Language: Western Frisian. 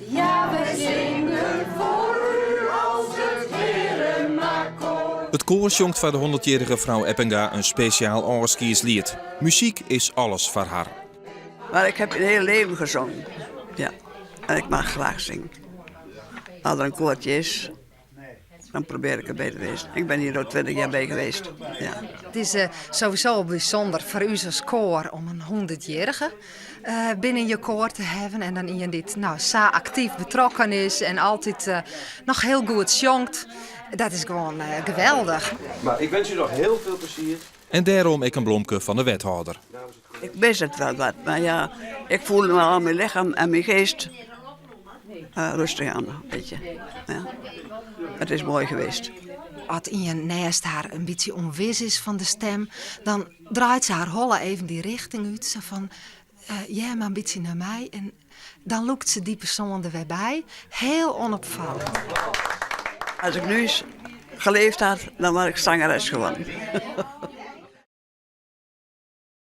Ja, wij zingen voor u als het Heremakoor. It koar sjongt foar de hûndertjierrige frou Eppinga in spesjaal ôfskiedsliet. Muzyk is alles foar har. Maar ik heb mijn hele leven gezongen. Ja. En ik mag graag zingen. Als er een koortje is, dan probeer ik erbij te wezen. Ik ben hier al 20 jaar bij geweest. Ja. It is sowieso bysûnder foar ús as koar om in hûndertjierrige binnen je koar te hawwen. En dan ien dy't no, sa aktyf betrokken is en altyd noch hiel goed sjongt. Dat is gewoan geweldich. Maar ik wens u nog heel veel plezier. En dêrom ek in blomke fan de wethâlder. Ik mis het wel wat, maar ja, ik voel me al mijn lichaam en mijn geest rustig aan, weet je. Ja. Het is mooi geweest. As ien neist har in bytsje ûnwis is fan de stim, dan draait se har holle even dy rjochting út. Sa fan, hear mar in bytsje nei my. En dan lûkt se dy persoan der wer by. Hiel ûnopfallend. Als ik nu eens geleefd had, dan was ik zangeres geworden.